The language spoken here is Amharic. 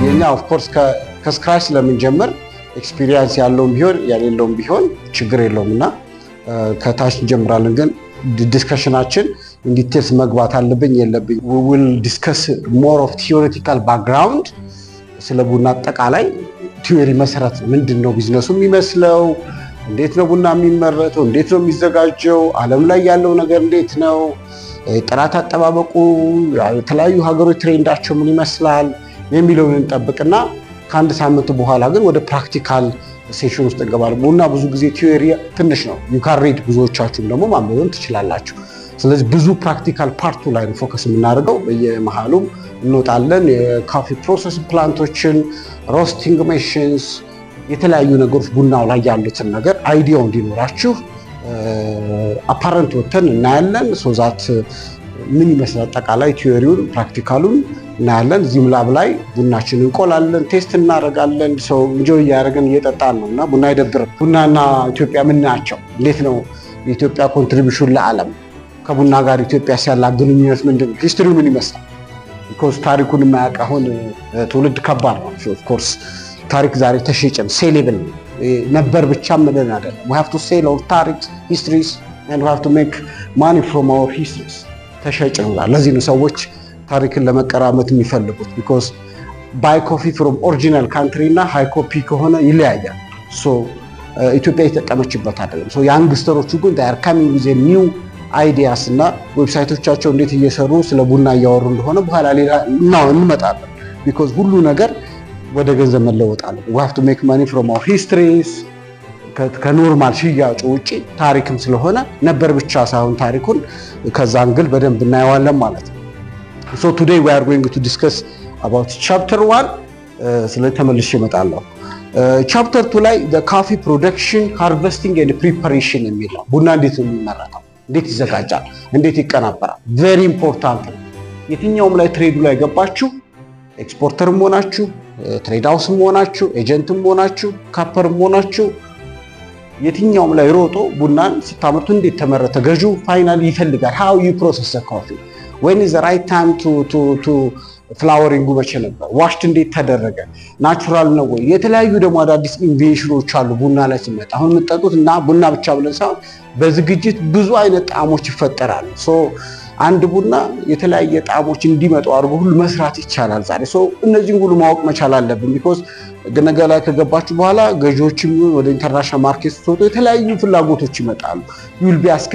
የኛ of course ከ scratch ስለምንጀምር experience ያለውም ቢሆን የሌለውም ቢሆን ችግር የለውም እና ከታች እንጀምራለን። ግን discussion ኣችን in details መግባት አለብኝ የለብኝ፣ we'll discuss more of theoretical background። ስለ ቡና አጠቃላይ theory መሰረት ነው። ምንድን ነው ቢዝነሱ የሚመስለው? እንዴት ነው ቡና የሚመረተው? እንዴት ነው የሚዘጋጀው? ዓለም ላይ ያለው ነገር እንዴት ነው? ጥራት አጠባበቁ፣ የተለያዩ ሀገሮች trend ኣቸው ምን ይመስላል የሚለውን እንጠብቅና ከአንድ ሳምንት በኋላ ግን ወደ practical session ውስጥ እንገባለን። ቡና ብዙ ጊዜ theory ትንሽ ነው። You can read፣ ብዙዎቻችሁም ደግሞ ማንበብም ትችላላችሁ። ስለዚህ ብዙ practical part ኡ ላይ ነው focus የምናደርገው። በየመሃሉም እንወጣለን። የ coffee process plant ኦችን፣ roasting machines፣ የተለያዩ ነገሮች ቡናው ላይ ያሉትን ነገር idea ው እንዲኖራችሁ apparent ወተን እናያለን። So that ምን ይመስላል አጠቃላይ theory ውን practical ኡን እናያለን። እዚህም lab ላይ ቡናችን እንቆላለን፣ taste እናደርጋለን። So enjoy እያደረግን እየጠጣን ነው እና ቡና አይደብርም። ቡናና ኢትዮጵያ ምን ናቸው? እንዴት ነው የኢትዮጵያ contribution ለዓለም? ከቡና ጋር ኢትዮጵያ ያላት ግንኙነት ምንድን ነው? History ው ምን ይመስላል? Because ታሪኩን የማያውቅ አሁን ትውልድ ከባድ ነው። Of course ታሪክ ዛሬ ተሸጭም sellable ነበር ብቻ ምልን አይደለም። We have to sell our ታሪክ histories and we have to make money from our histories። ተሸጭ ነው። ለዚህ ነው ሰዎች ታሪክን ለመቀራመት የሚፈልጉት፣ because buy coffee from original country እና high copy ከሆነ ይለያያል። So ኢትዮጵያ የተጠቀመችበት አይደለም። So youngster ኦቹ ግን are coming with new ideas እና website ኦቻቸው እንዴት እየሰሩ ስለ ቡና እያወሩ እንደሆነ በኋላ ሌላ እንመጣለን። Because ሁሉ ነገር ወደ ገንዘብ መለወጥ አለ። We have to make money from our histories። ከ normal ሽያጩ ውጭ ታሪክም ስለሆነ ነበር ብቻ ሳይሆን ታሪኩን ከዛ angle በደንብ እናየዋለን ማለት ነው። So today we are going to discuss about chapter one። ስለዚህ ተመልሼ እመጣለሁ። Chapter two ላይ coffee production, harvesting and preparation የሚል ነው። ቡና እንዴት ነው የሚመረተው? እንዴት ይዘጋጃል? እንዴት ይቀናበራል? Very important ነው። የትኛውም ላይ trade ኡ ላይ ገባችሁ፣ exporter ም ሆናችሁ፣ trade house ም ሆናችሁ፣ agent ም ሆናችሁ፣ cupper ም ሆናችሁ፣ የትኛውም ላይ ሮጦ ቡናን ስታመርቱ እንዴት ተመረተ፣ ገዢው finally ይፈልጋል። How you process coffee, when is right time to flowering ኡ መቼ ነበር፣ washed እንዴት ተደረገ፣ natural ነው ወይ? የተለያዩ ደግሞ አዳዲስ invention ኦች አሉ ቡና ላይ ሲመጣ። አሁን የምጠጡት እና ቡና ብቻ ብለን ሳይሆን በዝግጅት ብዙ አይነት ጣዕሞች ይፈጠራሉ። So አንድ ቡና የተለያየ ጣዕሞች እንዲመጡ አድርጎ ሁሉ መስራት ይቻላል ዛሬ። So እነዚህን ሁሉ ማወቅ መቻል አለብን። Because ነገ ላይ ከገባችሁ በኋላ ገዢዎችም ወደ international market ስትወጡ የተለያዩ ፍላጎቶች ይመጣሉ። You'll be asked